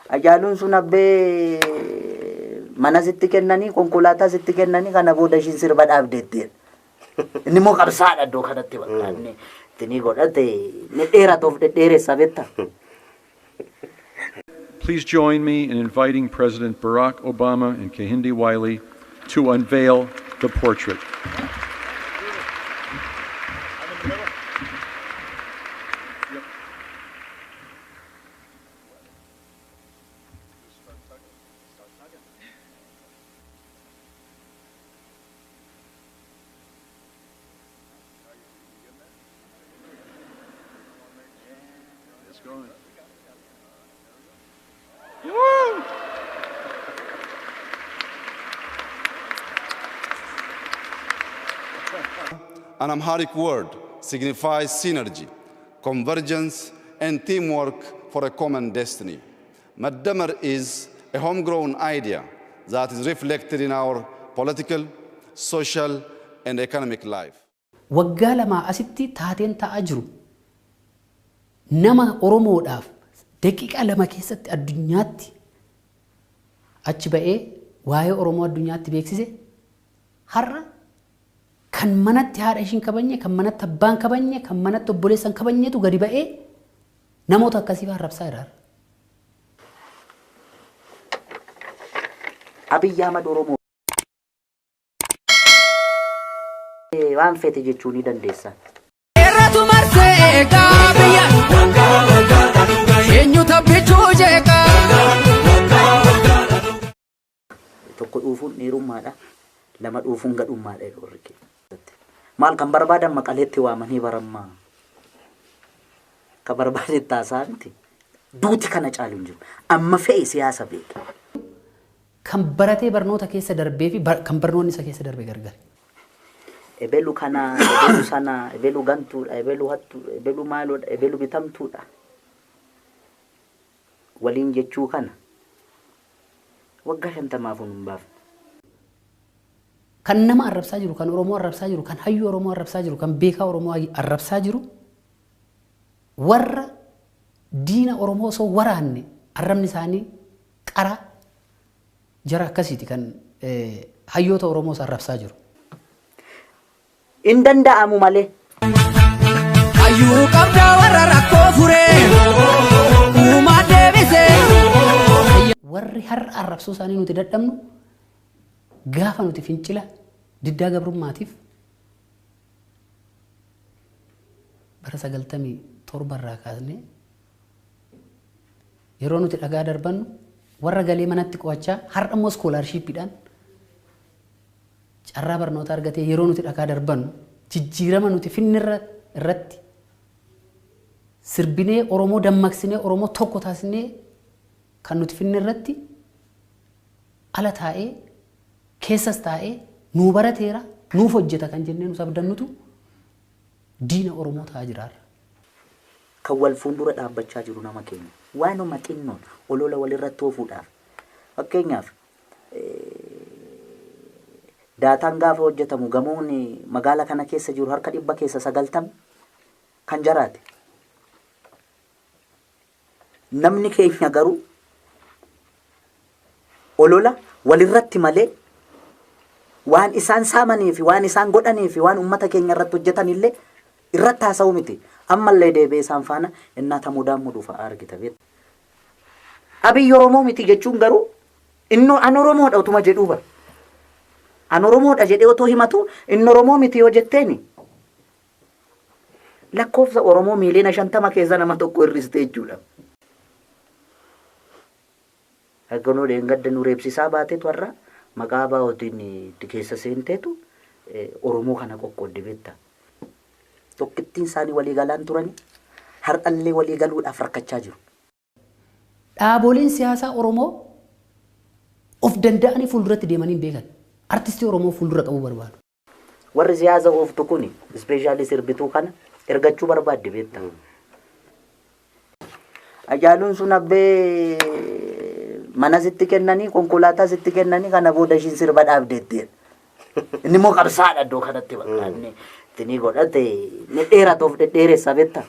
Hacaaluun sun abbee mana sitti kennanii, konkolaataa sitti kennanii, kana booda ishiin sirba dhaabdeetteedha. Inni immoo qabsaadha iddoo kanatti bakka inni itti ni godhate ni dheerata, of dhedheeressa beektaa. Please join me in inviting President Barack Obama and Kehinde Wiley to unveil the portrait. It's going. Woo! An Amharic word signifies synergy, convergence, and teamwork for a common destiny. Medemer is a homegrown idea that is reflected in our political, social, and economic life. Waggaa lamaa asitti taateen ta'aa jiru nama Oromoodhaaf daqiiqaa 2 keessatti addunyaatti achi ba'ee waa'ee Oromoo addunyaatti beeksise, har'a kan manatti haadha ishiin kabajne, kan manatti abbaan kabajne, kan manatti obboleessan kabajnetu gadi ba'ee namoota akkasii arrabsaa jira. Abiyyi Ahmad Oromoo waan fete jechuu ni dandeessa. Irratu marsee eegaa biyya. Eenyu tabbichuu jeeqaa. Tokko dhuufuun dhiirummaadha. Lama dhuufuun gadhummaadha jedhu warri keenya. Maal kan barbaadan Maqaleetti waamanii barammaa. Kan barbaade taasaa miti. Duuti kana caalu hin jiru. Amma fe'e siyaasa beeka. Kan baratee barnoota keessa darbee fi kan barnoonni isa keessa darbe gargari. Ebelu kana, ebelu sana, ebelu gantuudha, ebelu hattuudha, ebelu maaloodha, ebelu bitamtuudha. Waliin jechuu kana waggaa 50f hin baafne. Kan nama arrabsaa jiru, kan Oromoo arrabsaa jiru, kan hayyuu Oromoo arrabsaa jiru, kan beekaa Oromoo arrabsaa jiru, warra diina Oromoo osoo waraanne arrabni isaanii qara jara akkasiiti kan hayyoota Oromoos arrabsaa jiru. Hin danda'amu malee. Hayyuu qabdaa warra rakkoo furee uumaa deebisee. Warri har'a arrabsoo isaanii nuti dadhabnu gaafa nuti fincila diddaa gabrummaatiif bara 97 irraa kaasnee yeroo nuti dhagaa darbannu warra galee manatti qo'achaa, har'a immoo iskoolaarshiippiidhaan carraa barnoota argatee yeroo nuti dhagaa darbannu jijjiirama nuti finne irratti sirbinee Oromoo dammaqsinee Oromoo tokko taasisnee kan nuti finne irratti ala taa'ee keessas taa'ee nuu barateera, nuuf hojjeta kan jennee nus abdannutu diina Oromoo ta'aa jira. Kan wal fuuldura dhaabbachaa jiru nama keenya. Waanuma xinnoon olola walirratti oofuudhaaf. Fakkeenyaaf, daataan gaafa hojjetamu gamoon magaala kana keessa jiru harka dhibba keessa 90 kan jaraate. Namni keenya garuu olola walirratti malee waan isaan saamanii fi waan isaan godhanii fi waan uummata keenya irratti hojjetan illee irratti haasa'u miti. Ammallee deebi'ee isaan faana innaa tamudaan mudu fa'aa argita beekta. Abiyyi Oromoo miti jechuun garuu innoo an Oromoodha utuma jedhuu bara. An Oromoodha jedhee otoo himatu inni Oromoo miti yoo jetteeni lakkoofsa Oromoo miiliyoona 50 keessa nama tokko hir'iste jechuudha. Akkanoo dheengadda nu reebsisaa baatetu har'a maqaa ABOtiin itti keessa seenteetu Oromoo kana qoqqoodde beekta. Tokkittiin isaanii walii galaan turani, har'allee walii galuudhaaf rakkachaa jiru. Dhaaboliin siyaasaa Oromoo of danda'anii fuulduratti deemanii hin beekan. Artistii Oromoo fuuldura qabuu barbaadu. Warri siyaasa ooftu kuni ispeeshaalii sirbituu kana ergachuu barbaadde beekta. Hacaaluun sun abbee mana sitti kennanii, konkolaataa sitti kennanii, kana booda ishiin sirba dhaabdeetteedha. Inni immoo qabsaadha iddoo kanatti bakka inni itti ni godhate ni dheerata, of dhedheeressa beekta.